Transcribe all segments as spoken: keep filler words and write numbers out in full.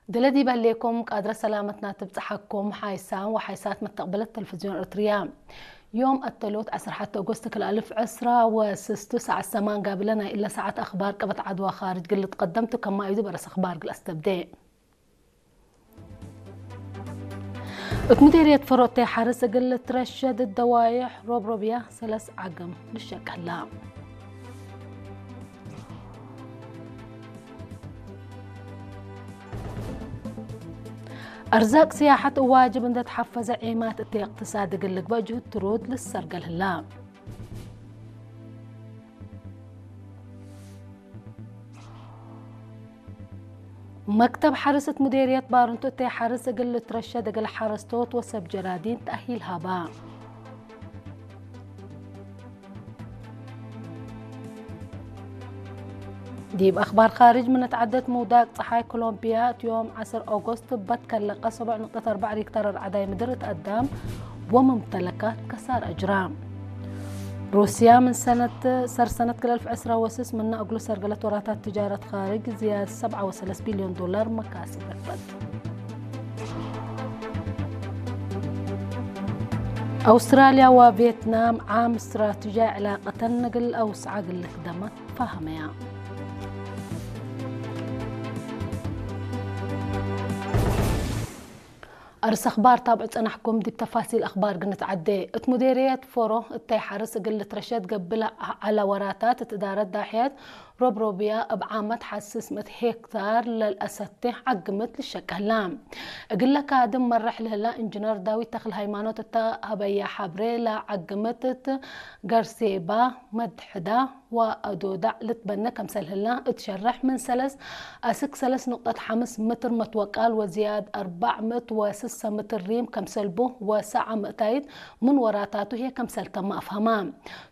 ድለ ዲብ ህሌኮም ቃድረ ሰላመትና ትብጽሐኩም። ሓይሳም ወሓይሳት መተቅበለት ተለፍዝዮን ኤርትርያ። ዮም አተሎት ዐስር ሐተ ኦጎስት ክልኤ አልፍ ዕስራ ወስስቱ ሰዓት ሰማን ጋብለ ናይ እለ ሰዓት አኽባር ቀበት ዐድዋ ካርጅ ግል ልትቀደምቱ ከማዩ ዲብ አርእስ አኽባር ግል አስተብዴ። እት ሙዴርየት ፈሮ እተይ ሐርስ እግል ልትረሸድ ደዋዬሕ ሮብሮብያ ሰለስ ዐግም ልሸቅ ህላ። አርዛቅ ስያሐት እዋጅብ እንደ ተሐፈዘ ዔማት እተይ እቅትሳድ እግል ልግበእ ጅሁድ ትሩድ ልሰርገል ህላ። መክተብ ሐርስ እት ሙዴርየት ባርንቱ እተይ ሐርስ እግል ልትረሸድ እግል ሐረስቶት ወሰብ ጀራዲን ተእሂል ሀባ። ዲብ አኽባር ካርጅ፣ ምን እት ዐደት ምውዳቅ ጸሓይ ኮሎምቢያ እት ዮም ዐስር ኦጎስት በትከለቀ ሰቡዕ ንቅጠት አርበዕ ሪክተር አርዐዳይ ምድር እት አዳም ወመምተለካት ከሳር አጅራ። ሩስያ ምን ሰነት ሰር ሰነት ክልኤ አልፍ ዕስራ ወስስ ምነ እግሉ ሰርገለት ወራታት ትጃረት ካርጅ ዝያድ ሰብዓ ወሰለስ ቢልዮን ዶላር መካስብ ረክበት። አውስትራልያ ወቬትናም ዓም ስትራቴጂያይ ዕላቀተን እግል አውስዓ እግል ልክደመ ተፋሀመያ። አርስ አኽባር ታብዑ ጸናሕኩም። ዲብ ተፋሲል አኽባር ግንትዐዴ። እት ሙዴርየት ፎሮ እተይ ሐርስ እግል ልትረሸድ ገብእ ዐለ ወራታት እት እዳረት ዳሕየት ሮብሮብያ እብ ዓመት ሐስስ ምእት ሄክታር ለልአሰቴ ዐግምት ልሸቀ ህላ። እግለ ካድም መረሕ ለህላ ኢንጅነር ዳዊት ተክለሃይማኖት እተ ሀበየ ሐብሬ ለዐግምት እት ገርሴባ፣ መድሕዳ ወአዶዳዕ ልትበነ ከምሰል ህላ እት ሸረሕ ምን ሰለስ አስክ ሰለስ ንቁጠት ሐምስ ምትር መትወቃል ወዝያድ አርበዕ ምእት ወስሰ ምትር ሪም ከምሰል ቡ ወሰዓ ምእታይት ምን ወራታቱ ህዬ ከምሰል ተመ አፍሀማ።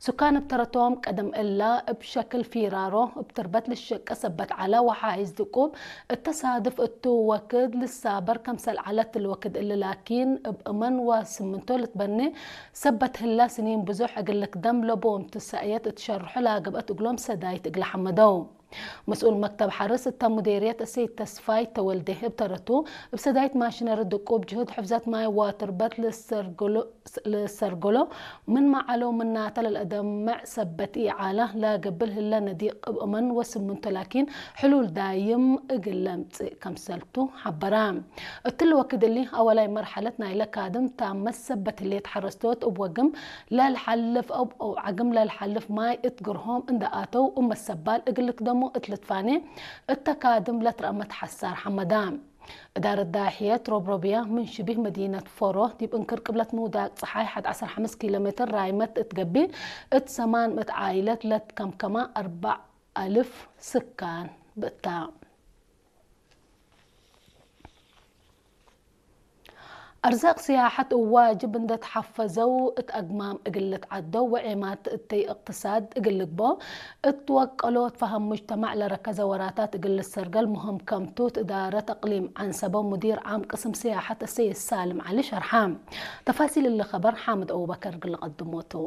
ሱካን እብ ተረቶም ቀደም እላ እብ ሸክል ፊራሮ እብ ትርበት ልሸቀ ሰበት ዐለ ወሓይዝ ድቁብ እተ ሳድፍ እቱ ወክድ ልሳበር ከምሰል ዐለ። እትሊ ወክድ እሊ ላኪን እብ እመን ወስምንቶ ልትበኔ ሰበት ህላ ስኒን ብዙሕ እግል ልክደም ለቦም ትሳእየት እት ሸርሖ ለገብአት እግሎም ሰዳይት እግል ሐመደው። መስኡል መክተብ ሐርስ እተ ሙዴርየት እሰይድ ተስፋይ ተወልዴ እብ ተረቱ፣ እብ ሰዳይት ማሽነሪ ድቁብ ጅሁድ ሕፍዘት ማይ ወትርበት ልሰርግሎ ልሰርገሎ ምንመ ዐለው ምናተ ለልአደምዕ ሰበት ኢዐለ ለገብእ ህለ ነዲቅ እብ እመን ወስምንቶ ላኪን ሕሉል ዳይም እግል ለምጽእ ከምሰልቱ ሐበረ። እትሊ ወክድ እሊ አወላይ መርሐለት ናይለ ካድም ታመት ሰበት ህሌት ሐረስቶት እብ ወግም ለልሐልፍ እብ ዐግም ለልሐልፍ ማይ እት ግርሆም እንደ አተው እብ መሰባል እግል ልክደሞ እት ልትፋኔ እተ ካድም ለትረአመት ሐሳር ሐመደ። እዳረት ዳሕየት ሮብሮብያ ምን ሽቢህ መዲነት ፎሮ ዲብ እንክር ቅብለት ምውዳቅ ጸሓይ ሐድ ዐስር ሐምስ ኪሎ ሜትር ራይመት እት ገብእ፣ እት ሰማን ምእት ዓኢለት ለትከምከመ አርበዕ አልፍ ስካን ብእታ። አርዛቅ ስያሐት እብ ዋጅብ እንደ ተሐፈዘው እት አግማም እግል ልትዐደው ወዔማት እተይ እቅትሳድ እግል ልግበኦ እት ወቀሎት ፈሀም ሙጅተማዕ ለረከዘ ወራታት እግል ልሰርገል ሙህም ከምቱ እት እዳረት እቅሊም ዐንሰበ ሙዲር ዓም ቅስም ስያሐት አሰይድ ሳልም ዐሊ ሸርሐ። ተፋሲል እሊ ከበር ሓምድ አቡበከር እግል ልቀድሞ ቱ።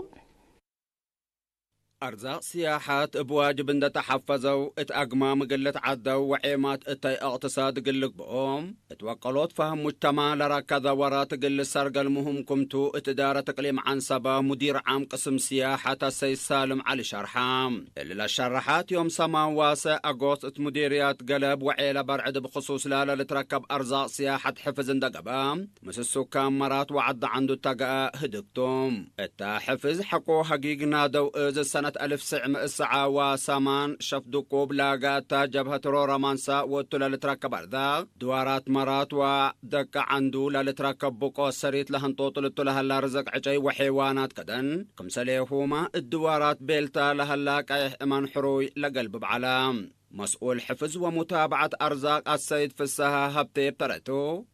አርዛቅ ስያሐት እብ ዋጅብ እንደ ተሐፈዘው እት አግማም እግል ልትዐደው ወዔማት እተይ እቅትሳድ እግል ልግብኦ እት ወቀሎት ፈሀም ሙጅተማዕ ለረከዘ ወራት እግል ልሰርገል ሙህም ክምቱ እት እዳረት እቅሊም ዐንሰበ ሙዲር ዓም ቅስም ስያሐት አሰይድ ሳልም ዐሊ ሸርሐ። እሊ ለሸረሐት ዮም ሰማን ዋሰ አጎስት እት ሙዲርያት ገለብ ወዔለ በርዕድ ብክሱስ ላለ ልትረከብ አርዛቅ ስያሐት ሕፍዝ እንደ ገብአ፣ ምስል ሱካን መራት ወዐዲ ዐንዱ ተገአ ህድግቱ። እተ ሕፍዝ ሐቆ ሀጊግ ናደው እዝ ሰነት አልፍ ስዕ ምእት ሰዓ ወሰማን ሸፍ ድቁብ ላጋታ ጀብሀት ሮረ ማንሳ ወእቱ ለልትረከብ አርዛቅ ድዋራት መራት ወደቀ ዐንዱ ለልትረከብ ብቆ ሰሪት ለህንጦጥል እቱ ለሀላ ርዝቅ ዕጨይ ወሔዋናት ከደን፣ ክምሰሌሁመ እት ድዋራት ቤልታ ለሀላ ቀይሕ እመን ሕሩይ ለገልብብ ዐለ። መስኡል ሕፍዝ ወሙታብዐት አርዛቅ አሰይድ ፍሰሃ ሀብቴ እብ ተረቱ፣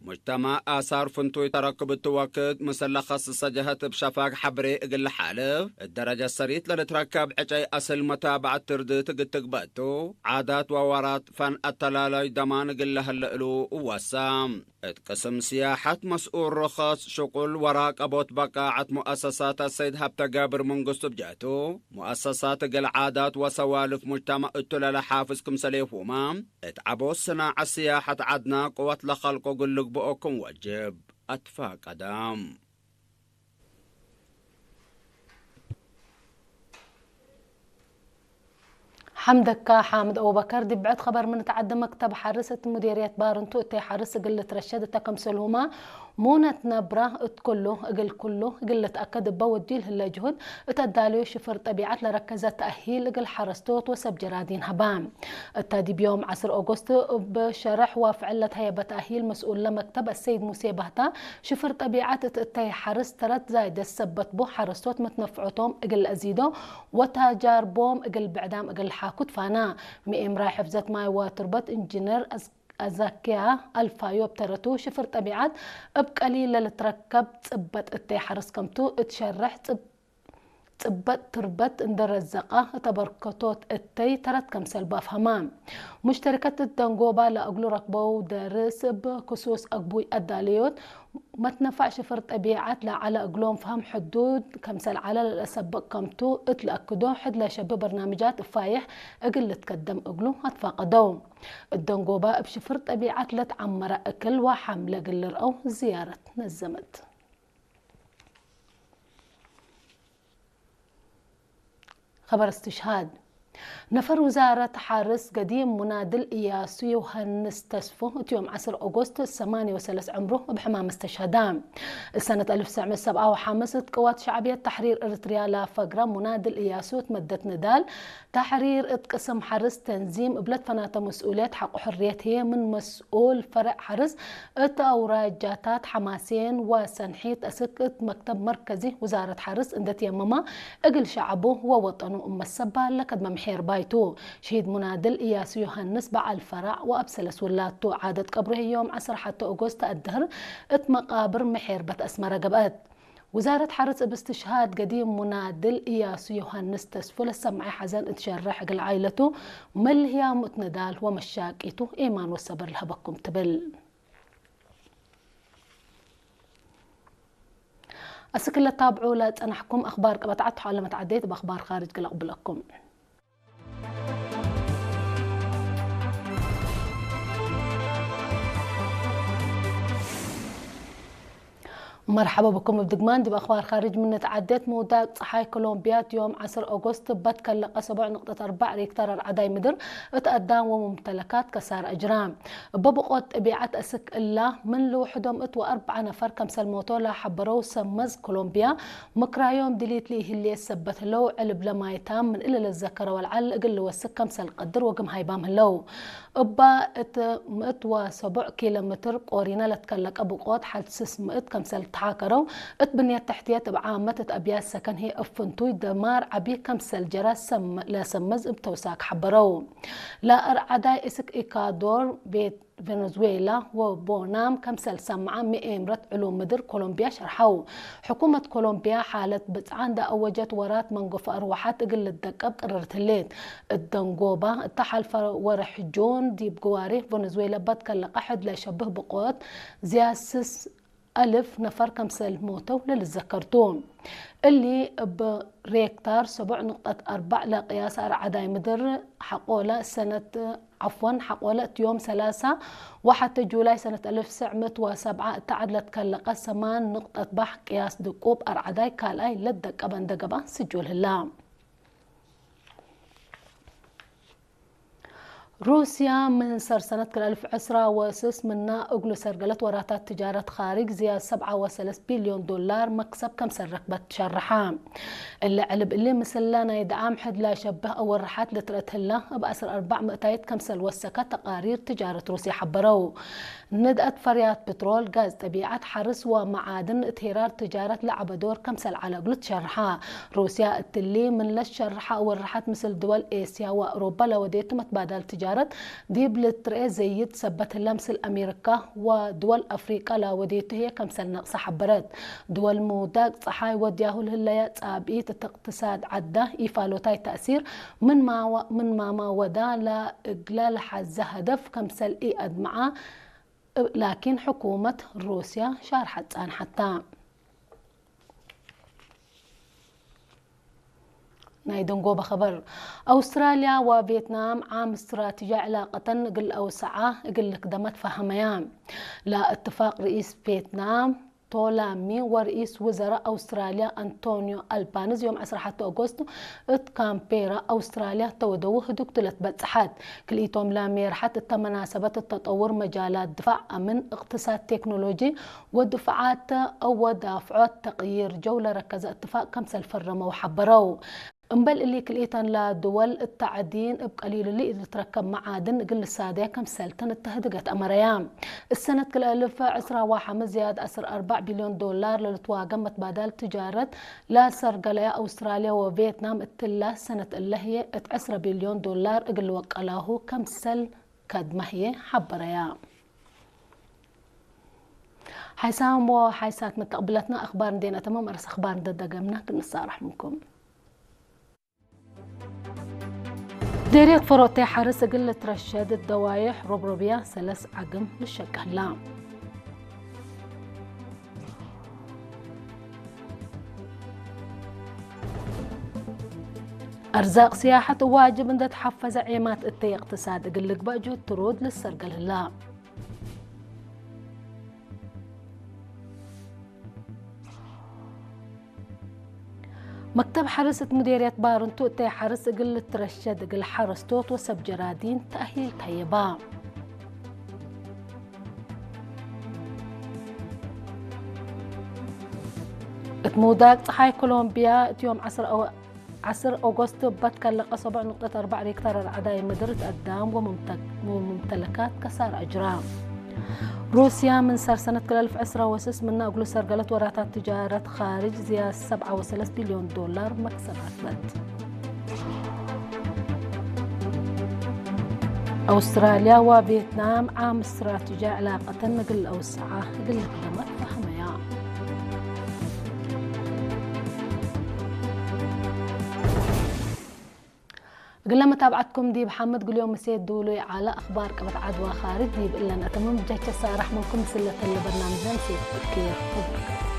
ሙጅተማዕ አሳር ፍንቱይ ተረክብ እቱ ወክድ፣ ምስል ለከስሰ ጀሀት እብ ሸፋግ ሐብሬ እግል ለሓልፍ፣ እት ደረጀት ሰሪት ለልትረከብ ዕጨይ አስል መታብዐት ትርድት እግል ትግበእ ቱ፣ ዓዳት ወወራት ፈን አተላላይ ደማን እግል ለህለ እሉ እወሰ። እት ቅስም ስያሐት መስኡል ርኸስ ሽቁል ወራቀቦት በቃዐት ሙአሰሳት አሰይድ ሀብተ ገብር መንግስቱ ብጀቱ፣ ሙአሰሳት እግል ዓዳት ወሰዋልፍ ሙጅተመዕ እቱ ለለሓፍዝ ክምሰሌሁመ፣ እት ዐቦት ስናዐት ስያሐት ዐድና ቅወት ለኸልቆ እግል ልግብኦ ክም ወጅብ አትፋቀደ። ሐምደካ ሓምድ አቡበከር። ዲብ ብዕድ ኸበር ምን ተዐደ፣ መክተብ ሐርስ እት ሙዴርየት ባርንቱ እተይ ሐርስ እግል ልትረሸድ እተ ክምሰልሁመ ሙነት ነብረ እት ኩሉ እግል ኩሉ እግል ልትአከድ እበ ወዲል ህለ ጅሁድ እት አዳልዮ ሽፍር ጠቢዐት ለረከዘ ተአሂል እግል ሐረስቶት ወሰብ ጀራዲን ሀበ። እተ ዲብ ዮም ዐስር ኦጎስት እብ ሸርሕ ወፍዕል ለትሀየበ ተአሂል መስኡል ለመክተብ አሰይድ ሙሴ ባህታ፣ ሽፍር ጠቢዐት እት እተይ ሐርስ ተረት ዛይደት ሰበት ቡ፣ ሐረስቶት መትነፍዖቶም እግል ለአዚዶ ወታጃርቦም እግል ብዕዳም እግል ለሓኩ ትፋና። ምኤምራይ ሕፍዘት ማይ ወትርበት እንጅነር አዝ-፣ አዛክያ አልፋዮብ ተረቱ፣ ሽፍር ጠቢዐት እብ ቀሊል ለልትረከብ ጽበጥ እተይ ሐርስ ከምቱ እት ሸርሕ ጽብ-፣ ጽበጥ ትርበት እንዴ ረዘቀ እተ በርከቶት እተይ ተረት ከምሰል በአፍሀመ። ሙሽተሪከት እት ደንጎባ ለእግሉ ረክበው ደርስ እብ ክሱስ አግቡይ አዳልዮት መትነፋዕ ሽፍር ጠቢዐት ለዐለ እግሎም ፈሀም ሕዱድ ከምሰል ዐለ ለለአሰብቅ ከምቱ እት ለአክዶ፣ ሕድ ለሸብህ በርናምጃት እፋይሕ እግል ልትከደም እግሉ አትፋቀደው። እት ደንጎባ እብ ሽፍር ጠቢዐት ለትዐመረ እክል ወሐም ለእግል ልርአው ዝያረት ነዘመት። ኸበር እስትሽሃድ። ነፈር ውዛረት ሐርስ ገዲም ሙናድል እያሱ ዮሐንስ ተስፉ እት ዮም ዐስር ኦጎስት ሰማንየ ወሰለስ ዕምሩ እብ ሕማም እስተሽሀደ። እሰነት አልፍ ትሰዕ ምእት ሰብዓ ወሐምስ እት ቅዋት ሸዕብየት ተሕሪር እርትርያ ለፈግረ ሙናድል እያሱ እት መደት ንዳል ተሕሪር እት ቅስም ሐርስ ተንዚም እብ ለትፈናተ መስኡልየት ሐቆ ሕርየት ህዬ ምን መስኡል ፈረዕ ሐርስ እት አውራጃታት ሐማሴን ወሰንሒት አስክ እት መክተብ መርከዚ ውዛረት ሐርስ እንዴ ትየመመ፣ እግል ሸዐቡ ወወጠኑ እመ ሰባ ለከድመ ምሔርባይ ቱ። ሽሂድ ሙናድል እያሱ ዮሐንስ በዐል ፈራዕ ወአብ ሰለስ ውላድ ቱ። ዓደት ቀብሩ ህዬ ዮም ዐስር ሐተ ኦጎስት አድህር እት መቃብር ምሔርበት አስመረ ገብአት። ውዛረት ሐርስ እብ እስትሽሃድ ገዲም ሙናድል እያሱ ዮሐንስ ተስፉ ለሰምዐ ሐዘን እት ሸርሕ፣ እግል ዓኢለቱ መልህያሙ እት ንዳል ወመሻቂቱ ኤማን ወሰብር ለሀበኩም ትብል። አስክ ለታብዑ ለጸናሕኩም አኽባር ቀበጣዐት ሐለ መትዓደይት እብ አኽባር ካርጅ ገለቅብለኩም። መርሐበ ብኩም እብ ድግማን። ዲብ አኽባር ካርጅ ምን ንትዓዴት፣ ምውዳቅ ጸሓይ ኮሎምብያ ዮም ዐስር ኦጎስት በትከለቀ ሰቦዕ ንቅጠት አርበዕ ሬክተር አርዐዳይ ምድር እት አዳም ወሙምተለካት ከሳር አጅራ። እበ ብቆት ጠቢዐት አስክ እላ ምን ልውሕዶም እት ወአርበዐ ነፈር ከምሰል ሞቶ ለሐበረው ሰመዝ ኮሎምብያ፣ ምክራዮም ድሊት ለኢህሌት ሰበት ህለው ዕልብ ለማይታም ምን እሊ ልዘከረ ወልዓል እግል ልወስክ ከምሰል ቀድር ወግም ሃይባም ህለው። እባ እት ምእት ወሰቦዕ ኪሎ ምትር ቆሪነ ለትከለቀ ብቆት ሐድ ስስ ምእት ከምሰል ተሓከረው፣ እት ብንየት ተሕትየት እብ ዓመት እት አብያት ሰከን ህዬ እብ ፍንቱይ ደማር ዐቢ ከምሰል ጀረ ሰም-፣ ለሰመዝ እብ ተውሳክ ሐበረው። ለአርዐዳይ እስክ ኢኳዶር፣ ቤት ቬነዙዌላ ወቦናም ከምሰል ሰምዐ ምኤምረት ዕሉም ምድር ኮሎምብያ ሸርሐው። ሕኩመት ኮሎምብያ ሓለት ብጽዓ እንዴ አወጀት ወራት መንጎፈ አርወሐት እግል ልትደቀብ ቅርርት ህሌት። እት ደንጎባ እተ ሐልፈ ወርሕ ጁን ዲብ ግዋሬ ቬነዙዌላ በትከለቀ ሕድ ለሸብህ ብቆት ዝያድ ስስ አልፍ ነፈር ከምሰል ሞተው ለልዘከር ቱ። እሊ እብ ሬክታር ሰቦዕ ንቅጠት አርበዕ ለቅያስ አርዐዳይ ምድር ሐቆለ ሰነት፣ ዐፍወን፣ ሐቆለ እት ዮም ሰላሳ ወሐተ ጁላይ ሰነት አልፍ ትሰዕ ምእት ወሰብዓ እተ ዐድ ለትከለቀ ሰማን ንቅጠት ባሕ ቅያስ ድቁብ አርዐዳይ ካልኣይ ለትደቀበ እንዴ ገብአ ስጁል ህላ። ሩስያ ምን ሰር ሰነት ክል አልፍ ዕስራ ወስስ ምና እግሉ ሰርገለት ወራታት ትጃረት ካርጅ ዝያድ ሰብዓ ወሰለስ ቢልዮን ዶላር መክሰብ ከምሰል ረክበት ሸርሐ። እሊ ዕልብ እሊ ምስለ ናይ ደዓም ሕድ ለሸብህ አወርሐት ልትረአት ህላ እብ አስር አርበዕ ምእታይት ከምሰል ወሰከ ተቃሪር ትጃረት ሩስያ ሐበረው። ንድአት ፈርያት ፕትሮል፣ ጋዝ ጠቢዐት፣ ሐርስ ወመዓድን እት ሄራር ትጃረት ለዐበ ዶር ከምሰል ዐለ እግሉ ትሸርሐ። ሩስያ እትሊ ምን ለትሸርሐ አወርሐት ምስል ድወል ኤስያ ወአውሮፓ ለወዴቱ መትባዳል ትጃረት ዲብ ልትርኤ ዘይድ ሰበት ህለ ምስል አሜሪካ ወድወል አፍሪቀ ለወዴቱ ህዬ ከምሰል ነቅሰ ሐበረት። ድወል ምውዳቅ ጸሓይ ወድያሁ ለህለየ ጻብኢት እት እቅትሳድ ዐዳ ኢፋሎታይ ተእሲር ምን ማወ-፣ ምን ማማ ወዳ ለእግለ ለሐዘ ሀደፍ ከምሰል ኢአድምዐ ላኪን ሕኩመት ሩስያ ሻርሐት ጻንሐታ። ናይ ደንጎበ ኸበር፣ አውስትራልያ ወቬትናም ዓም ስትራቴጂ ዕላቀተን እግል አውሰዓ እግል ልክደመ ትፋሀመያ። ለእትፋቅ ርኢስ ቬትናም ቶላሚ ወርኢስ ውዘራእ አውስትራልያ አንቶኒዮ አልባንዝ ዮም ዐስራ ሐተ ኦጎስት እት ካምፔራ አውስትራልያ ተወደዉ ህዱግቱ ለትበጽሐት። ክልኢቶም ለሜርሐት እተ መናሰበት እት ተጠውር መጃላት ድፋዕ፣ አምን፣ እቅትሳድ፣ ቴክኖሎጂ ወድፍዓት እወ ዳፍዖት ተቅይር ጀው ለረከዘ እትፋቅ ከምሰል ፈረመው ሐበረው። እምበል እሊ ክልኢተን ለድወል እት ተዕዲን እብ ቀሊሉ ለኢልትረከብ መዓድን እግል ልሳደያ ከምሰልተን እተ ህድገት አመረያ። እሰነት ክልኤ እልፍ ዕስራ ወሐምስ ዝያድ አስር አርበዕ ቢልዮን ዶላር ለልትዋገም መትባዳል ትጃረት ለሰርገለያ አውስትራልያ ወቬትናም እትላ ሰነት እለ ህዬ እት ዕስረ ቢልዮን ዶላር እግል ልወቀላሁ ከምሰል ከድመ ህዬ ሐበረያ። ሓይሳም ወሓይሳት መተቅብለትና አኽባር እንዴ ነአተምም አርስ አኽባር እንዴ ደገምና ክንሳረሕ ምንኩም። ዴርየት ፈሮቴ ሐርስ እግል ልትረሸድ ደዋዬሕ ሮብሮብያ ሰለስ ዐግም ልሸቀላ። አርዛቅ ስያሐት ዋጅብ እንዴ ተሐፈዘ ዔማት እተየ እቅትሳድ እግል ልግበእ ጅሁድ ትሩድ ልሰርገል ህላ። መክተብ ሐርስ እት ሙዴርየት ባርንቱ እተየ ሐርስ እግል ልትረሸድ እግል ሐረስቶት ወሰብ ጀራዲን ተእሂል ተየባ። እት ምውዳቅ ጸሓይ ኮሎምቢያ እት ዮም ዐስር ዐስር ኦጎስት እበ ትከለቀ ሰቡዕ ንቅጠት አርበዕ ሬክተር አርዐዳይ ምድር እት አዳም ወሙምተ-፣ ወሙምተለካት ከሳር አጅራ። ሩስያ ምን ሰር ሰነት ክል አልፍ ዕስራ ወስስ ምነ እግሉ ሰርገለት ወራታት ትጃረት ካርጅ ዝያድ ሰብዓ ወሰለስ ቢልዮን ዶላር መክሰብ ረክበት። አውስትራልያ ወቬትናም ዓም ስትራቴጂ ዕላቀተን እግል አውሰዓ እግል ልክደመት ፈሀመያ። እግለ መታብዐትኩም ዲብ ሓምድ ግልዮም ምሴት ዱሉይ ዐለ አኽባር ቅበት ዐድ ወካርጅ ዲብ እለን አተምም ጀቸ ሳራሕ ምንኩም ምስል ለተለ በርናምጅነ ምሴት ብኪር ወበረከት።